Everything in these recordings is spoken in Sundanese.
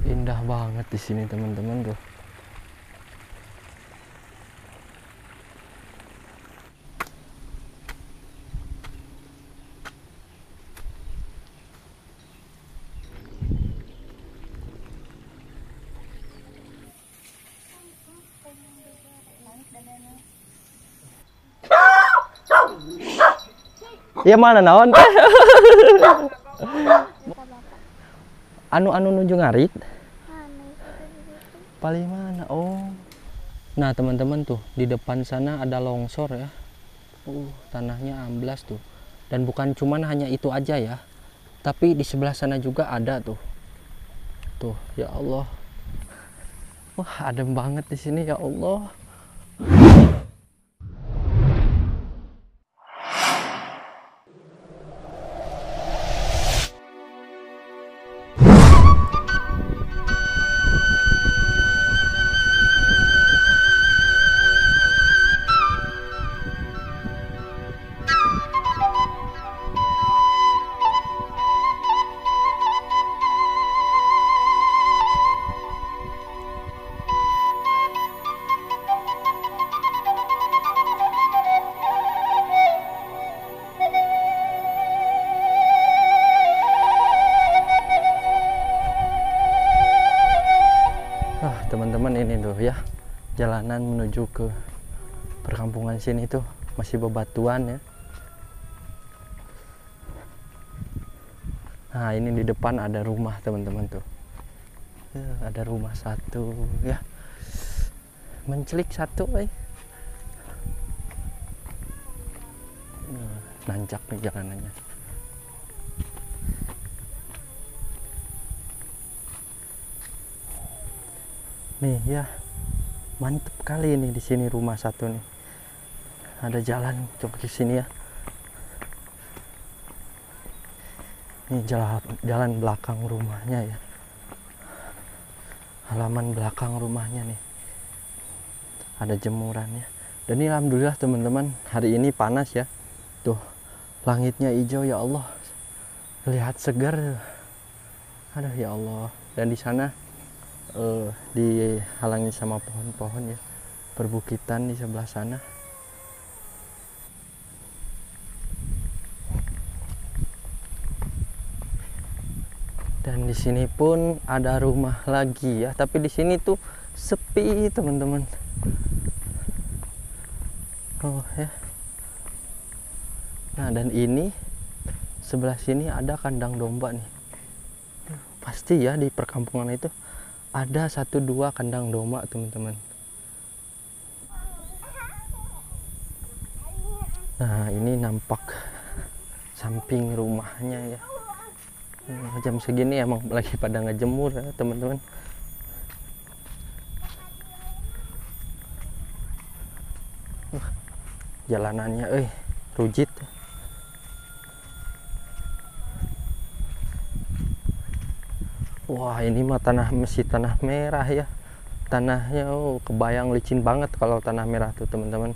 Indah banget di sini teman-teman tuh. Ya mana naon teh? Anu nuju ngarit? Paling mana? Oh. Nah, teman-teman tuh di depan sana ada longsor ya. Tanahnya amblas tuh. Dan bukan cuman hanya itu aja ya. Tapi di sebelah sana juga ada tuh. Tuh, ya Allah. Wah, adem banget di sini ya Allah. Teman-teman, ini tuh ya jalanan menuju ke perkampungan sini tuh masih bebatuan ya. Nah, ini di depan ada rumah teman-teman tuh. Ya, ada rumah satu ya. Mencelik satu Nah, nanjak nih jalanannya. Nih ya, mantep kali ini di sini rumah satu nih. Ada jalan coba ke sini ya. Ini jalan belakang rumahnya ya. Halaman belakang rumahnya nih. Ada jemurannya. Dan ini alhamdulillah teman-teman, hari ini panas ya. Tuh, langitnya hijau ya Allah. Lihat segar. Aduh ya Allah. Dan di sana dihalangi sama pohon-pohon ya, perbukitan di sebelah sana. Dan di sini pun ada rumah lagi ya, tapi di sini tuh sepi teman-teman. Oh ya. Nah, dan ini sebelah sini ada kandang domba nih. Pasti ya di perkampungan itu ada 1-2 kandang domba teman-teman. Nah, ini nampak samping rumahnya ya. Jam segini emang lagi pada ngejemur ya teman-teman. Jalanannya rujit. Wah, ini mah tanah masih tanah merah ya. Tanahnya kebayang licin banget kalau tanah merah tuh teman-teman.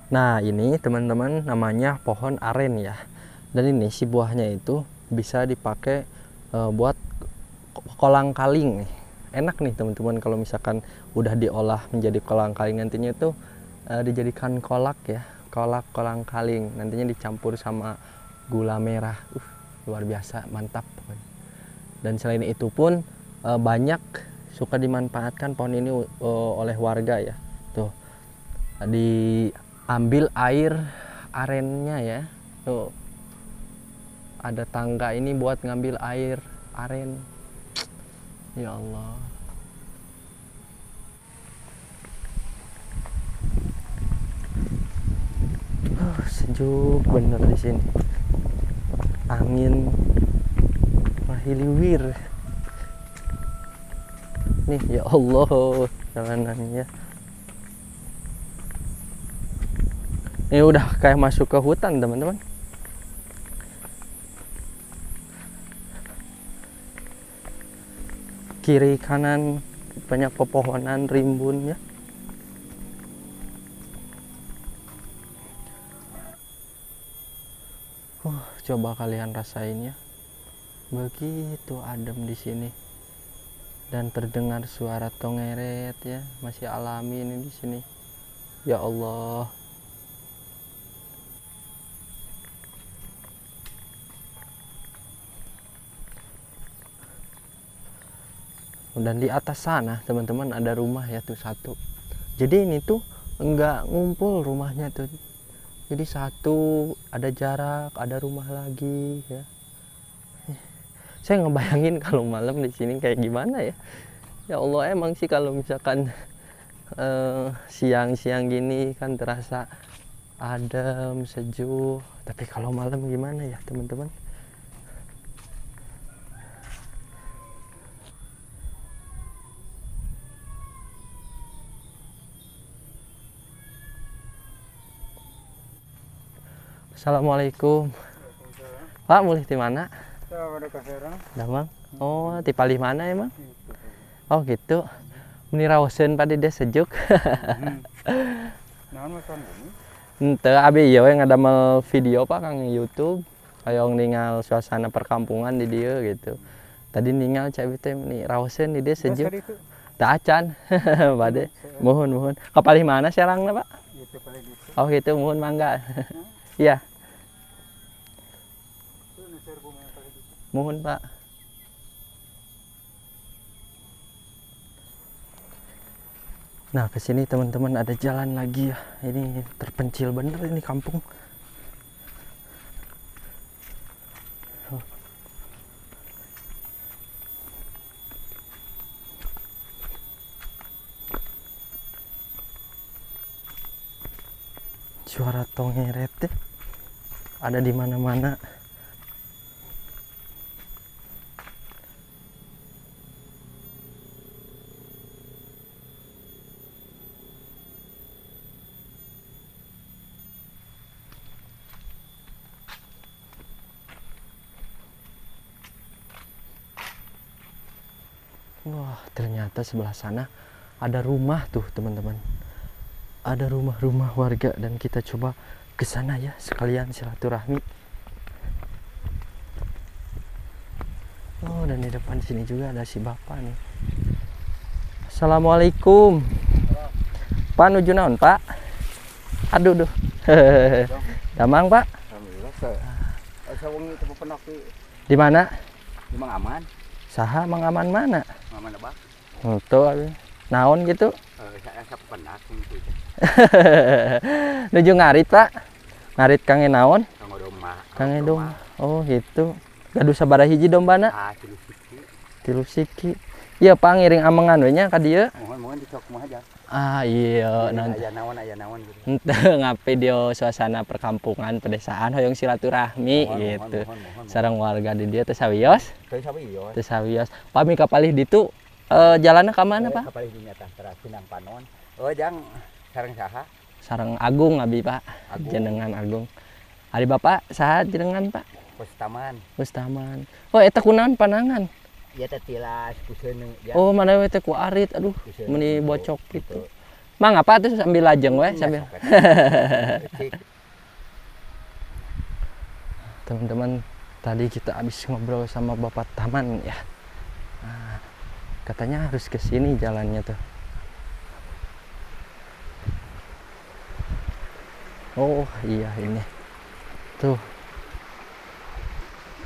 Nah, ini teman-teman namanya pohon aren ya. Dan ini si buahnya itu bisa dipakai buat kolang kaling nih. Enak nih teman-teman kalau misalkan udah diolah menjadi kolang kaling, nantinya itu dijadikan kolak ya. Kolak kolang kaling nantinya dicampur sama gula merah. Luar biasa mantap. Dan selain itu pun banyak suka dimanfaatkan pohon ini oleh warga ya. Tuh, diambil air arennya ya. Tuh, ada tangga ini buat ngambil air aren. Ya Allah. Sejuk bener di sini. Angin mahiliwir. Nih ya Allah jalanannya. Ini udah kayak masuk ke hutan teman-teman. Kiri kanan banyak pepohonan rimbun ya. Coba kalian rasain ya. Begitu adem di sini. Dan terdengar suara tongeret ya, masih alami ini di sini. Ya Allah. Dan di atas sana teman-teman ada rumah ya tuh satu. Jadi ini tuh enggak ngumpul rumahnya tuh. Jadi satu ada jarak, ada rumah lagi ya. Saya ngebayangin kalau malam di sini kayak gimana ya. Ya Allah, emang sih kalau misalkan siang-siang gini kan terasa adem, sejuk. Tapi kalau malam gimana ya teman-teman? Assalamualaikum. Pak, mulih di mana? Damang. Oh, di palih mana emang? Oh, gitu. Meni raoseun Pak Dede sejuk. Naon makan bumi? Henteu, abi ieu we ngadamel video Pak kang YouTube. Hoyong ningal suasana perkampungan di dieu gitu. Tadi ningal cai teh meni raoseun di dieu sejuk. Teu acan. Bade. Muhun muhun. Ka palih mana serangna, Pak? Oh, gitu, muhun mangga. Iya. Mohon Pak. Nah, ke sini teman-teman ada jalan lagi ya. Ini terpencil bener ini kampung. Suara tongeret ada di mana-mana. Wah, ternyata sebelah sana ada rumah tuh teman-teman. Ada rumah-rumah warga dan kita coba ke sana ya, sekalian silaturahmi. Oh, dan di depan sini juga ada si bapak nih. Assalamualaikum. Pak, nuju naon, Pak? Aduh, duh. Damang, Pak? Di mana? Di Mang Aman. Saha Mang Aman mana? Mang Aman apa? Tuh, naon gitu? Saya penak gitu. Nuju ngarit, Pak. Ngarit kange naon? Kange domba. Kange domba. Oh, gitu. Gaduh sabaraha hiji dombana? Ah, 3 siki. 3 siki. Iya, Pak, ngiring amengan we nya ka dieu. Mohon-mohon dicok mah aja. Ah, iya, nanti. Aya naon gitu. Henteu ngavideo suasana perkampungan pedesaan hoyong silaturahmi gitu. Sareng warga di dieu teh sawios? Teu sawios. Teu sawios. Pami kapalih ditu jalanna ka mana, Pak? Kapalih dinya tah Sinang Panon. Oh, jang sareng saha? Sareng Agung abi, Pak. Agung. Jenengan Agung. Ari Bapak saha jenengan, Pak? Bustaman. Bustaman. Oh, eta kunaon panangan? Ieu teh tilas kuseuneu ya. Oh, mana we teh ku arit, aduh, meni bocok gitu. Mang apa tuh sambil lajeng we sambil. Teman-teman, tadi kita habis ngobrol sama Bapak Taman ya. Nah, katanya harus ke sini jalannya tuh. Oh, iya ini. Tuh.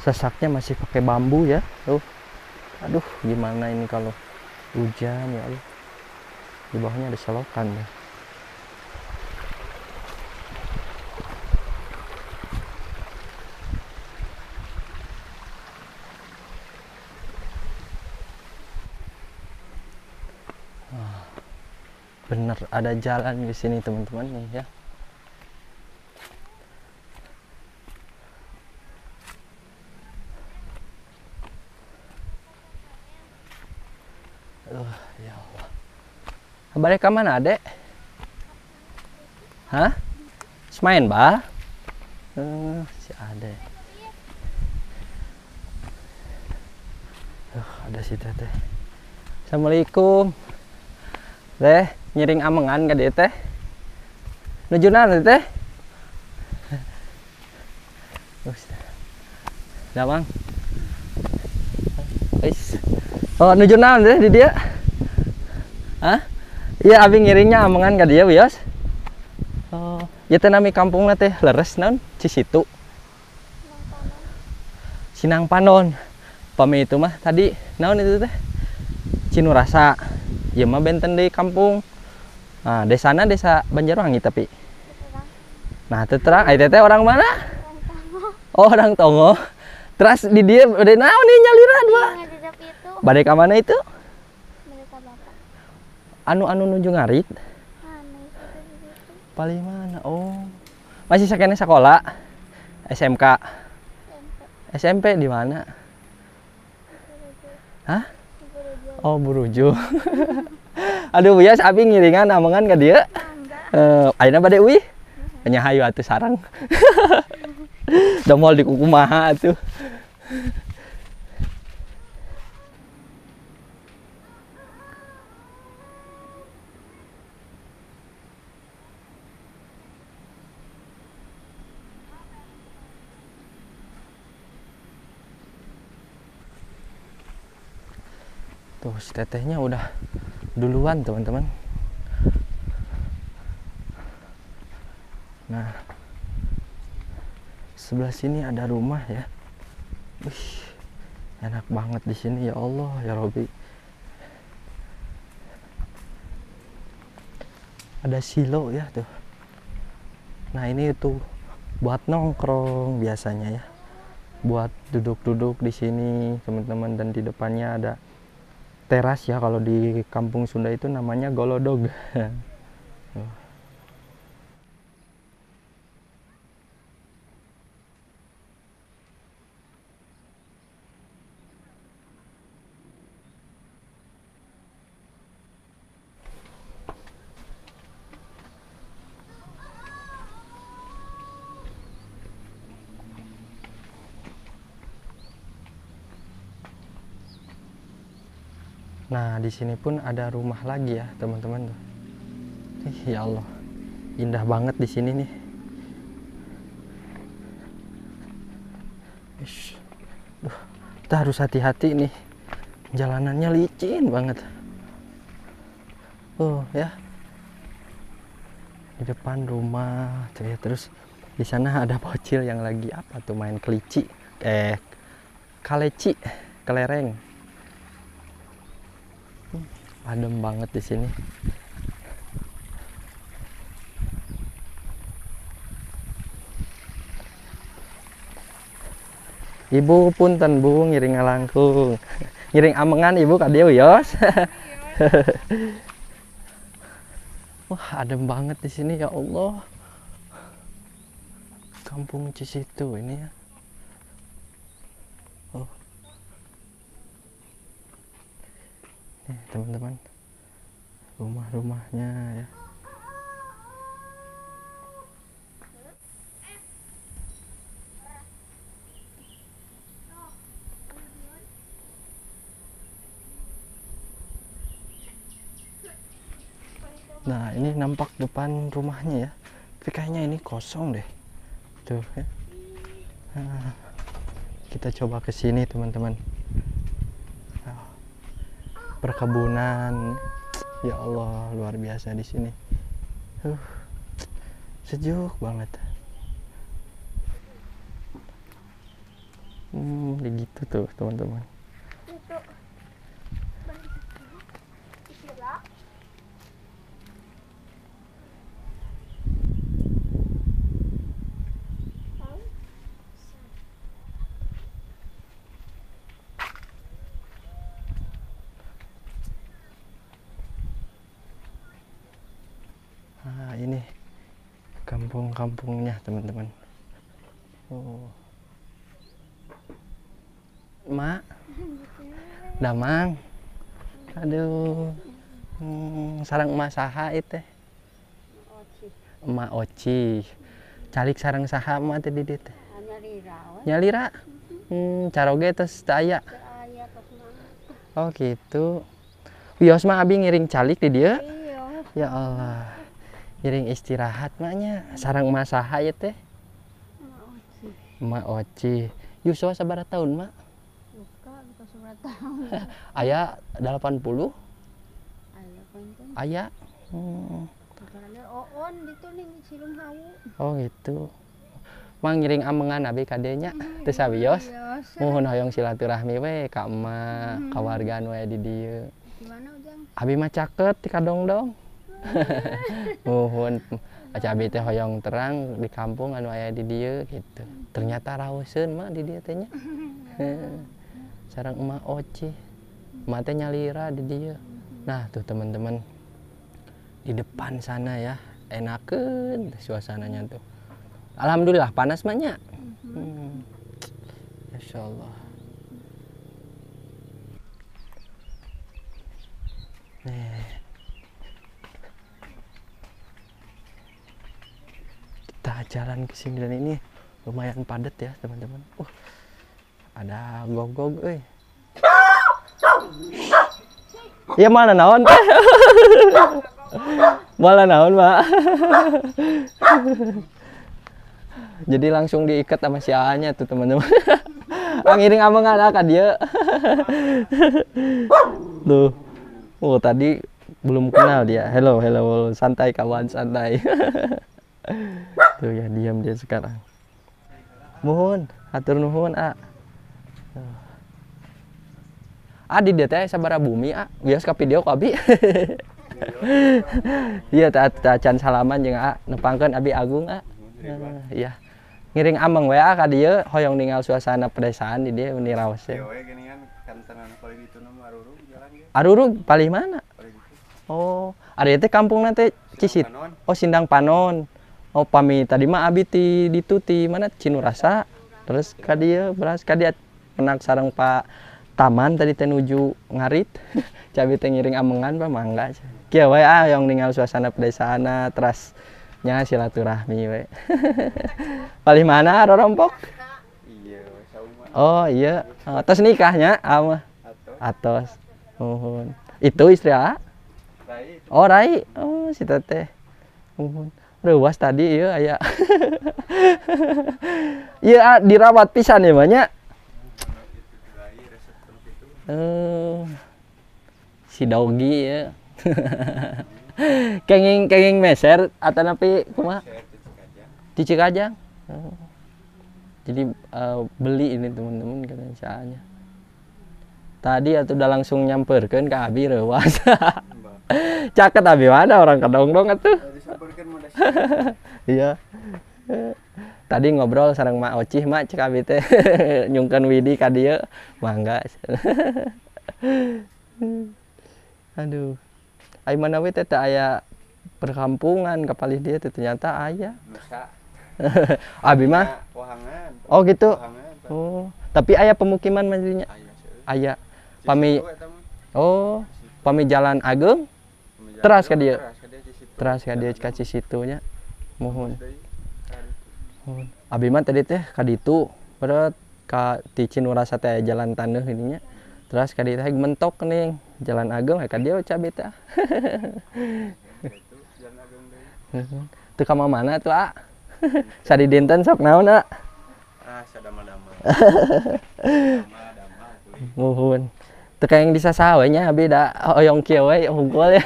Sesaknya masih pakai bambu ya. Tuh. Aduh, gimana ini kalau hujan ya Allah. Di bawahnya ada selokan ya. Ah, bener ada jalan di sini teman-teman nih ya. Ya Allah. Balik ke mana, Adek? Hah? Semain, Bah? Si Adek. Ada si Teteh. Assalamualaikum. Teh, ngiring amengan ka dieu teh. Nuju naon teh? Dah bang. Oh, nuju naon teh di dia? Hah? Iya, abi ngiringnya amengan ka dieu wios. Oh, ieu teh nami kampungna teh leres naon? Cisitu. Sinang Panon. Pami itu mah tadi naon itu teh? Cinurasa. Ieu mah benten di kampung. Nah, desana desa Banjarwangi tapi. Nah, teu terang. Ai teteh orang mana? Oh, orang Tongo. Terus di dia bade naon nih nyalira dua. Bade ka mana itu? Bade ka bapak. Anu nuju ngarit? Anu itu. Paling mana? Oh. Masih sakene sekolah? SMK. SMP. SMP di mana? Hah? Oh, Buruju. Aduh, bias abi ngiringan amengan ka dieu. Ayeuna bade uih. Nya hayu atuh sarang. Domol di kukumaha atuh. Tuh, si tetehnya udah duluan, teman-teman. Nah, sebelah sini ada rumah ya. Wih, enak banget di sini ya Allah ya Robi. Ada silo ya tuh. Nah, ini tuh buat nongkrong biasanya ya. Buat duduk-duduk di sini, teman-teman, dan di depannya ada teras ya, kalau di kampung Sunda itu namanya golodog. Nah, di sini pun ada rumah lagi ya, teman-teman tuh. Ih, ya Allah. Indah banget di sini nih. Ish. Duh, kita harus hati-hati nih. Jalanannya licin banget. Oh, ya. Di depan rumah tuh ya, terus di sana ada bocil yang lagi apa tuh, main kelici. Kaleci, kelereng. Adem banget di sini. Ibu punten Bu, ngiring ngalangkung. Ngiring amengan Ibu ka dieu wios. Wah, adem banget di sini ya Allah. Kampung Cisitu ini ya. Oh. Nih, teman-teman, rumah-rumahnya ya. Nah, ini nampak depan rumahnya ya. Tapi kayaknya ini kosong deh. Tuh ya. Nah, kita coba ke sini teman-teman. Perkebunan. Ya Allah, luar biasa di sini. Sejuk banget. Begitu tuh, teman-teman. Nah, ini kampung-kampungnya, teman-teman. Oh. Mak, damang. Aduh. Sarang emak saha itu? Emak Oci. Calik sarang saha emak teh di dieu teh? Nyalira. Caroge tos teu aya. Oh, gitu. Wios mah abi ngiring calik di dieu. Ya Allah. Ngiring istirahat maknya. Sarang emak saha ieu teh? Mak Oci. Yuswa sabaraha tahun, Mak? Buka sabaraha tahun. Aya 80? Aya punten. Aya. Oon ditu ning Silung Hawu. Oh gitu. Mang ngiring amengan abi kadenya teu sawios. Muhun hoyong silaturahmi we ka emak, ka warga nu aya di dieu. Di mana Ujang? Abi mah caket di Kadongdong. Muhun abi teh hoyong terang di kampung anu aya di dieu gitu. Ternyata raoseun mah di dieu teh nya. Sareng emak Oci. Emak teh nyalira di dieu. Nah, tuh teman-teman di depan sana ya, enakeun suasananya tuh. Alhamdulillah panas mah nya. Masya Allah. Nih. Kita jalan ke sini dan ini lumayan padat ya teman-teman. Ada gogog euy. Ya mana naon teh? Malah naon, Pak. Jadi langsung diikat sama si A-nya tuh teman-teman. Ngiring amengan ka dieu. Tuh. Oh, tadi belum kenal dia. Hello, hello, santai kawan, santai. Tuh ya, diam dia sekarang. Muhun, atur nuhun, A. A di dieu teh sabaraha bumi, A. Bias ka video ku abi. Iya, teh acan salaman jeung A, nepangkeun abi Agung, A. Iya. Ngiring ameng we ka dieu hoyong ningal suasana pedesaan di dieu meni raos. Ieu we geuningan kantenan paling ditu na mah Arurug jalan ge. Arurug palih mana? Palih ditu. Oh, ari teh kampungna teh Cisit. Oh, Sindang Panon. Oh, pami tadi mah abi ti ditu ti mana Cinurasa. Terus ka dieu beras ka dieu penak sareng Pak Taman tadi teh nuju ngarit. Cabi teh ngiring amengan Pak mangga. Kieu we ah hoyong ningal suasana pedesaanna teras nya silaturahmi we. Palih mana rorompok? Iya, sauma. Oh iya, atos nikahnya ama. Atos. Muhun. Itu istri A? Rai. Oh, Rai. Oh, si teteh. Muhun. Reuwas tadi ieu aya. Ieu dirawat pisan ya banyak. Si dogi ya. Kenging kenging meser atau napi kumaha? Di Cikajang. Oh. Jadi beli ini teman-teman katanya soalnya. Tadi atau udah langsung nyamperkeun ke abi reuwas. Caket abi mana orang Kadongdong atuh. Iya. Tadi ngobrol sareng Mak Ocih, Mak cek abi teh nyungkeun widi ka dieu, mangga. Aduh. Ai mana we teh aya perkampungan ka palih dieu teh ternyata aya. Abi mah Pohangan. Oh gitu. Pohangan, Oh, tapi aya pemukiman maksudnya. Aya. Pami oh, pami jalan Ageung teras ka dieu. Teras ka dieu ka Cisitu nya. Muhun. Muhun. Abi mah tadi teh ka ditu, berat ka ti Cinurasa teh jalan taneuh ininya. Terus ka dieu teh mentok nih jalan Ageung ka dieu cabe teh. Teu ka mana tuh, A? Sadi dinten sok naon, A? Ah, sadama-dama. Muhun. Teu kayak disasaha we nya abi da hoyong kieu we hungkul ya.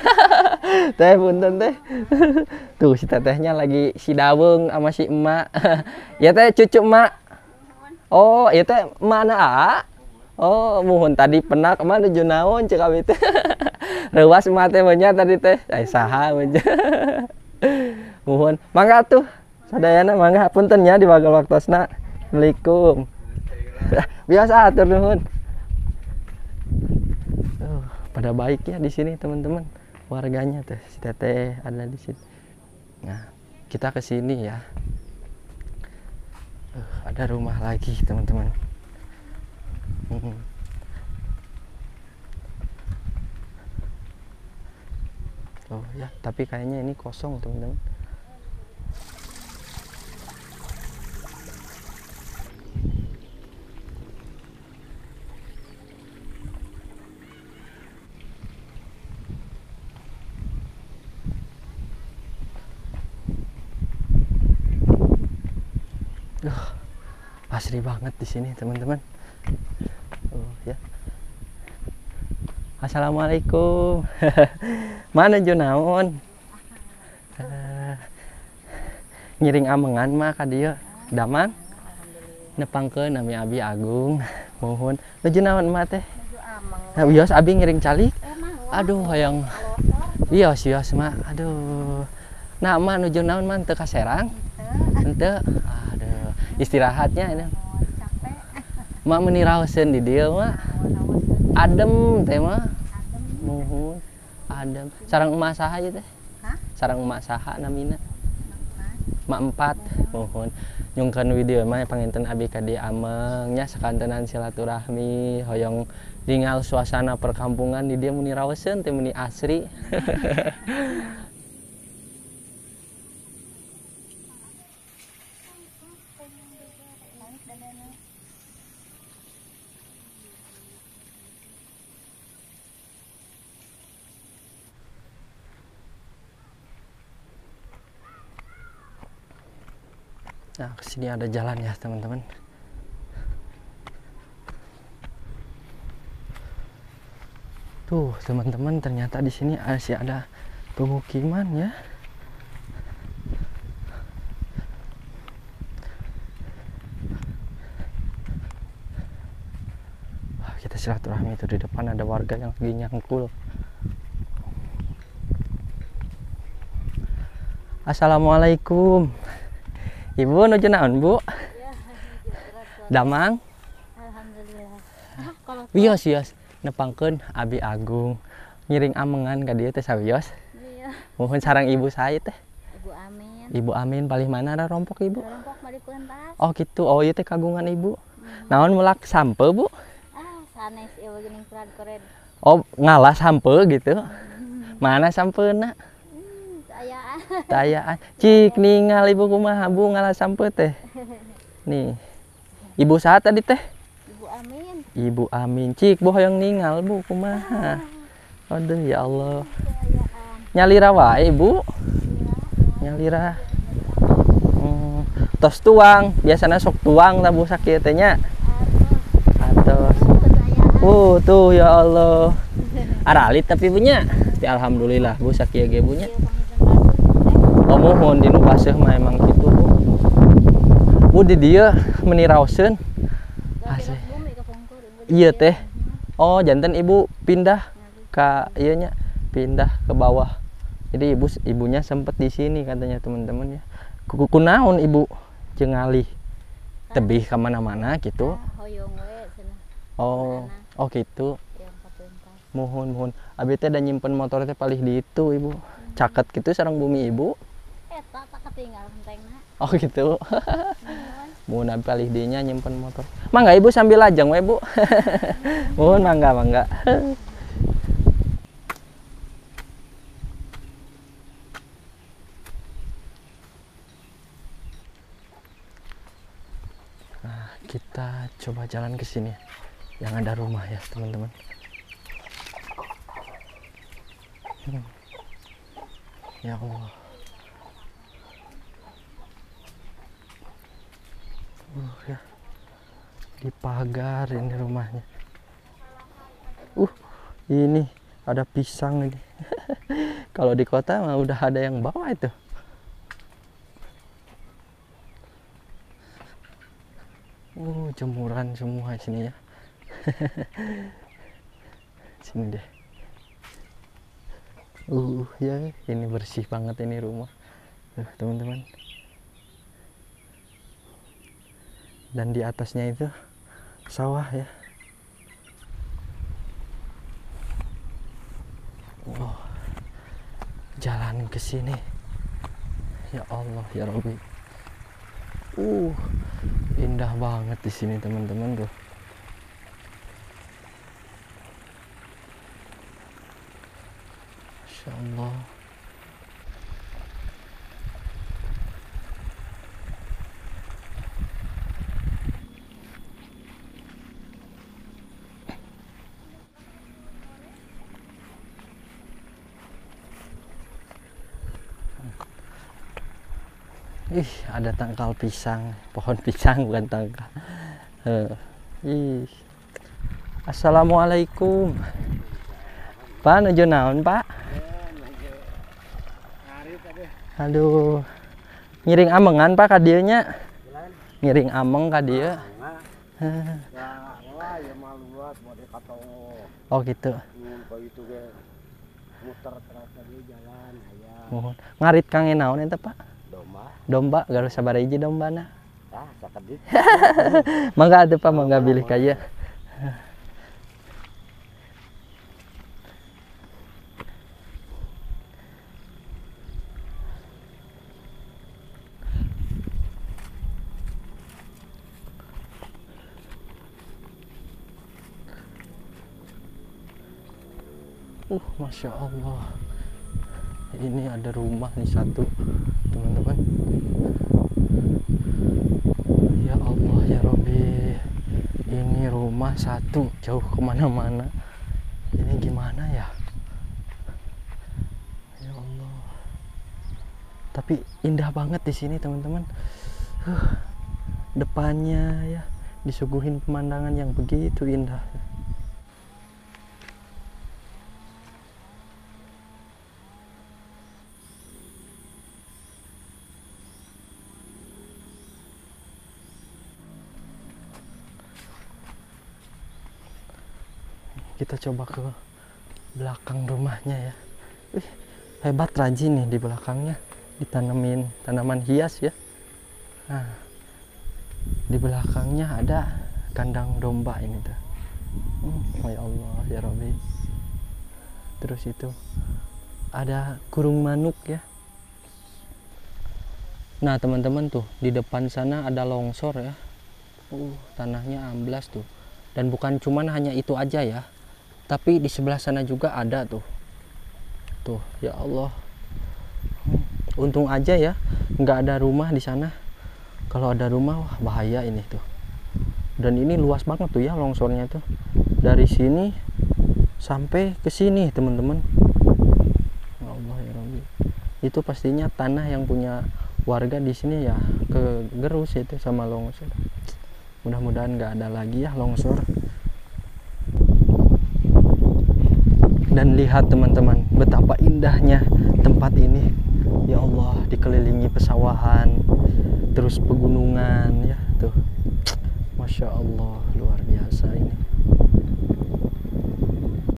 Teh punten teh. Tuh si tetehnya lagi si daweung sama si emak. Ya teh cucu emak. Oh, ieu teh emakna A? Oh, muhun tadi penak emak nuju naon ceuk abi teh. Reuwas emak teh nya tadi teh. Ai saha we. Muhun. Mangga atuh. Sadayana mangga punten nya dibagal waktosna. Assalamualaikum. Biasa atur nuhun. Pada baik ya di sini teman-teman. Warganya tuh si teteh ada di sini. Nah, kita ke sini ya. Ada rumah lagi teman-teman. Oh ya, tapi kayaknya ini kosong teman-teman. Asri banget di sini teman-teman. Oh ya. Assalamualaikum. Mana naon? Ngiring amengan mah ka dieu. Damang? Nepangkeun nami abi Agung. Mohon. Nuju naon mah teh? Nah, wios abi ngiring calik. Aduh hayang. Wios wios mah. Aduh. Nah, mah nuju naon mah teu ka Serang? Henteu. Aduh, istirahatnya ini. Mak meuni raoseun di dieu mah. Adem teh mah. Muhun. Adem. Sareng emak saha ieu teh? Hah? Sareng emak saha namina? Mak empat. Muhun. Nyungkeun video mah panginten abi ka dieu ameng nya sakantenan silaturahmi hoyong ningal suasana perkampungan di dieu meuni raoseun teh meuni asri. Nah, kesini ada jalan ya teman-teman. Tuh teman-teman, ternyata di sini masih ada pemukiman ya. Wah, kita silaturahmi itu di depan ada warga yang lagi nyangkul. Assalamualaikum. Ibu nuju naon, Bu? Ya, Damang? Alhamdulillah. Wios wios nepangkeun abi Agung ngiring amengan ka dieu teh sawios. Iya. Mohon sarang ibu saya teh. Ibu Amin. Ibu Amin palih mana ada rompok ibu? Rompok mari pentas. Oh gitu. Oh ieu teh kagungan ibu. Naon melak sampe, Bu? Ah, sanes ieu geuning kored-kored. Oh, ngalah sampe gitu. Mana sampeuna? Tayaan. Cik ningal ibu kumaha Bu ngalah sampe teh. Nih. Ibu saha tadi teh? Ibu Amin. Ibu Amin. Cik bu hoyong ningal Bu kumaha. Aduh ya Allah. Nyalira wae Bu. Nyalira. Tos tuang, biasana sok tuang ta Bu sakieu teh nya. Atos. Tuh ya Allah. Aralit tapi Bu nya. Tapi alhamdulillah Bu sakieu ge Bu nya. Oh mohon dinu paseuh mah emang gitu Bu. Bu di dieu meuni raoseun. Asli. Iya teh. Oh janten ibu pindah ke ieu nya, pindah ke bawah. Jadi ibunya sempet di sini katanya teman-teman ya. Kunaon ibu jeung ngalih tebih ka mana-mana gitu. Hoyong we cenah. Oh, oh gitu. Mohon mohon. Abi teh da nyimpen motor teh palih di itu ibu. Caket gitu sareng bumi ibu. Eta tak ketinggal hentengna. Oh gitu. Mun abi palih dinya nyimpen motor. Mangga ibu sambil lajeng we Bu. Mohon mangga mangga. Nah, kita coba jalan ke sini. Yang ada rumah ya, teman-teman. Ya Allah. Ya. Di pagar ini rumahnya. Ini ada pisang ini. Kalau di kota mah udah ada yang bawa itu. Jemuran semua sini ya. Sini deh. Ya, ini bersih banget ini rumah. Tuh, teman-teman. Dan di atasnya itu sawah ya. Wow. Jalan ke sini. Ya Allah, ya Rabbi. Indah banget di sini teman-teman tuh. Masya Allah. Ih, ada tangkal pisang, pohon pisang bukan tangkal. Ih. Assalamualaikum. Pak, nuju naon, Pak? Aduh. Ngiring amengan, Pak, ka dieu nya. Ngiring ameng ka dieu. Oh, gitu. Mohon. Ngarit kangge naon eta, Pak? Domba. Domba, garuh sabaraha hiji dombana? Ah, sakedip. Mangga atuh, Pak, mangga bilih ka ieu. Masya Allah. Ini ada rumah nih satu, teman-teman. Ya Allah ya Robbi. Ini rumah satu, jauh kemana-mana. Ini gimana ya? Ya Allah. Tapi indah banget di sini, teman-teman. Depannya ya disuguhin pemandangan yang begitu indah. Kita coba ke belakang rumahnya ya. Wih, hebat, rajin nih di belakangnya ditanemin tanaman hias ya. Nah, di belakangnya ada kandang domba ini tuh. Ya Allah ya Robbi. Terus itu ada kurung manuk ya. Nah teman-teman tuh di depan sana ada longsor ya. Tanahnya amblas tuh. Dan bukan cuman hanya itu aja ya, tapi di sebelah sana juga ada tuh. Tuh, ya Allah. Untung aja ya nggak ada rumah di sana. Kalau ada rumah, wah bahaya ini tuh. Dan ini luas banget tuh ya longsornya tuh. Dari sini sampai ke sini, teman-teman. Ya Allah ya Rabbi. Itu pastinya tanah yang punya warga di sini ya kegerus itu sama longsor. Mudah-mudahan nggak ada lagi ya longsor. Dan lihat teman-teman betapa indahnya tempat ini. Ya Allah, dikelilingi pesawahan, terus pegunungan ya tuh. Masya Allah, luar biasa ini.